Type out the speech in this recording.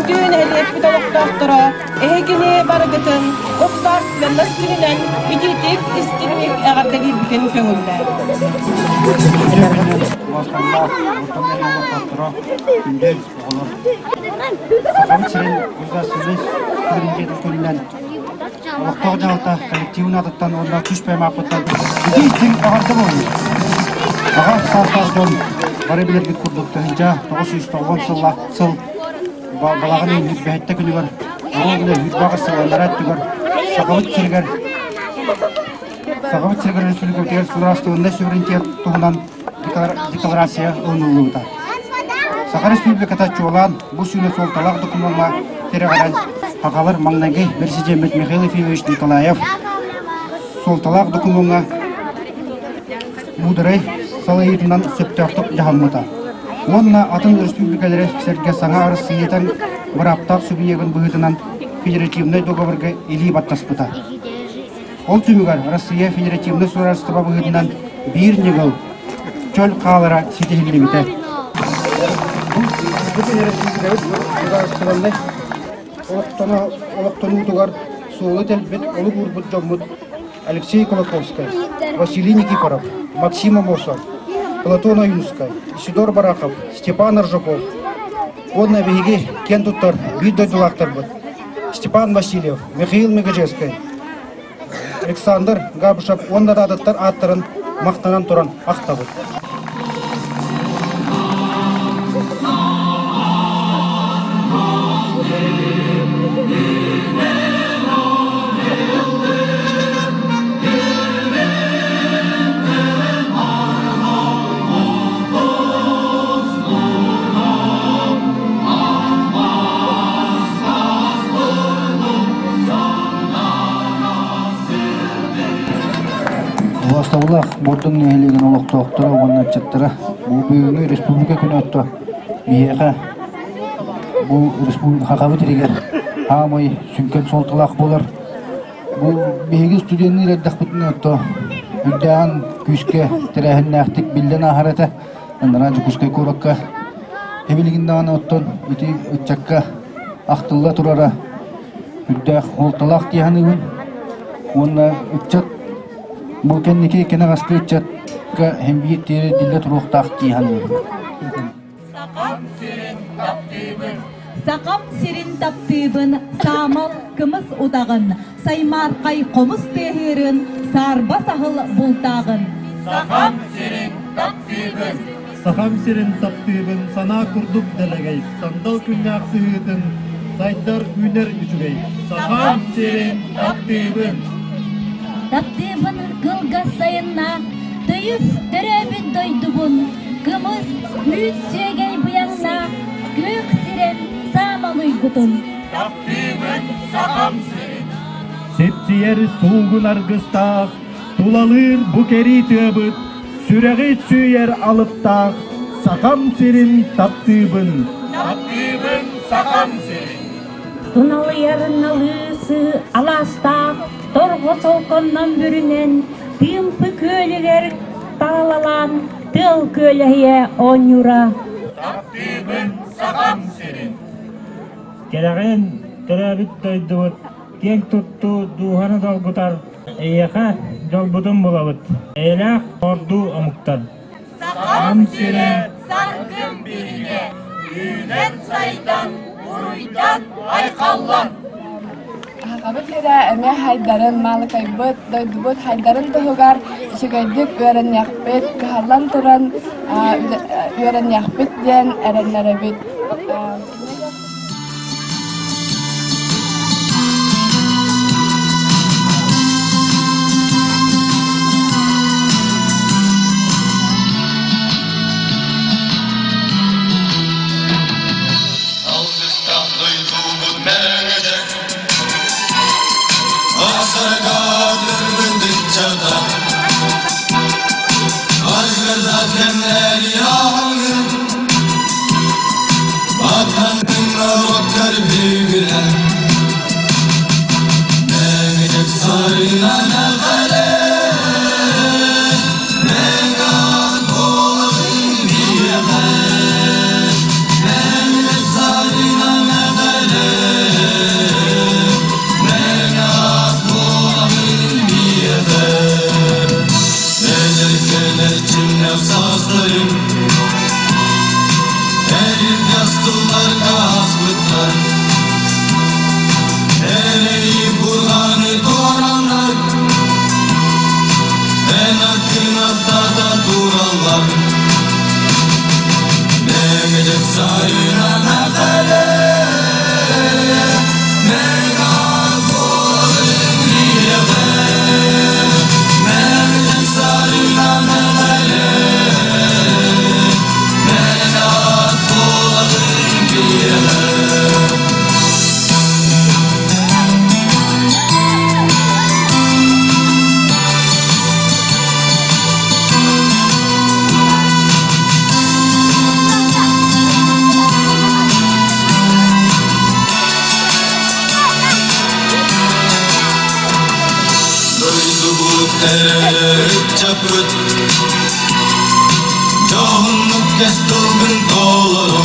Күндү нэһилиэкпит олохтоохторо, эһигини барыгытын государственность күнүнэн итиитик истиҥник эҕэрдэлиирбитин көҥүллээҥ. Убаасталлаах орто олохтоохторо, күндү оҕолор. Сахабыт сирин государственнай суверенитетин күнүнэн олохтоох дьаһалта коллективын аатыттан уонна күүс аймааппыттан итии истиҥ эҕэрдэ буоллун. Аҕа саастаах дьон бары билэргит курдук 1990 сылла сыл балаҕан ыйын бэһиттэ күнүгэр оруобуна үүрбэҕэ сылланара өттүгэр Сахабыт сиригэр Сахабыт сиригэр республикабытыгар судаарыстыбаннай суверенитет туһунан декларация ылыныллыбыта. Саха Республиката чуолаан бу сүүнэ суолталаах докумуоҥҥа тирэҕирэн сахалар маҥнайгы бэрэсидьиэммит Михаил Ефимович Николаев суолталаах докумуоҥҥа муударай салайыытынан сөптөөхтүк дьаһаммыта уонна атын республикалары сэргэ саҥа Арассыыйатан бырааптаах субъегын быһыытынан федеративнай договорга илии баттаспыта. Ол түмүгэр Россия федеративнай судаарыстыба быһыытынан биир ньыгыл чөл хаалара ситиһиллибитэ. Бу күн өрөспүүбүлүкэбит судаарыстыбаннай олохтонуутугар суолу тэлбит олук уурбут дьоммут Алексей Кулаковскай, Василий Никифоров, Максим Амосов, Платон Ойуунускай, Исидор Барахов, Степан Аржаков уонна биһиги киэн туттар биир дойдулаахтарбыт Степан Васильев, Михаил Мегежевскай, Александр Габышев уонна да атыттар ааттарын махтанан туран ахтабыт. Убаастабыллаах Бордоҥ нэһилиэгин олохтоохторо уонна ыччаттара бу бүгүҥҥү республика күнэ отто биһиэхэ бу республика Хахабыт иригэр хаамай сүҥкэн суолталаах буолар. Бу биһиги студенныыр эрдэхпитинэ отто үрдээҕин күүскэ тэрээһиннээхтик биллэн ааһар этэ. Анараа Дьокуускай куоракка эбилигин даҕаны оттон ити ыччакка ахтылла турара үрдээх суолталаах дии саныыбын. Уонна ыччат бу кэнники кэнэҕэски ыччакка һин биир тиэрдиллэ туруохтаах дии саныыбын. Сахам сирин таптыыбын. Сахам сирин таптыыбын, саамал кымыс утаҕын, саймаархай хомус тыаһыырын, саарба саһыл бултааҕын. Сахам сирин таптыыбын. Сахам сирин таптыыбын, санаа курдук дэлэгэй, сандал күннээх сыһыытын, сайдар үүнэр үчүгэй. Сахам сирин таптыыбын. Таптыыбын кылгас сайыннаах, тыйыс төрөөбүт дойдубун, Кымыс, үүт сүөгэй быйаҥнаах күөх сирэм саамал уйгутун. Таптыыбын сахам сирин. Сипсийэр суугун аргыстаах, тулалыыр бу кэрии тыабыт, сүрэҕи сүүйэр алыптаах сахам сирин таптыыбын. Таптыыбын сахам сирин. Туналыйар налыысы алаастаах торҕо солконнон бүрүнэн тыымпы күөлүгэр таалалаан тыал күөлэһийэ оонньуура. Таптыыбын сахам сирин. Кэрэҕин төрөөбүт дойдубут киэҥ туттуу дууһаны долгутар эйиэхэ дьолбутун булабыт. Эйэлээх ордуу омуктар. Сахам сирэ саргым биһигэ, үүнэн-сайдан, уруйдан, айхаллан! Сахабыт сирэ эмиэ хайдарын, маалыкайбыт, дойдубут хайдарын туһугар үчүгэйдик үөрэниэхпит, кыһаллан туран үөрэниэхпит диэн эрэннэрэбит. Алгыстаах дойдубут мэҥэдьэк Асарга ыччата Айгырда кэмнэри аһылгын Батан. Эн кынаттата тураллар Меңедек сайынан ақале Дойдубут чапыт Дьоһуннук кэс тылгын толорон.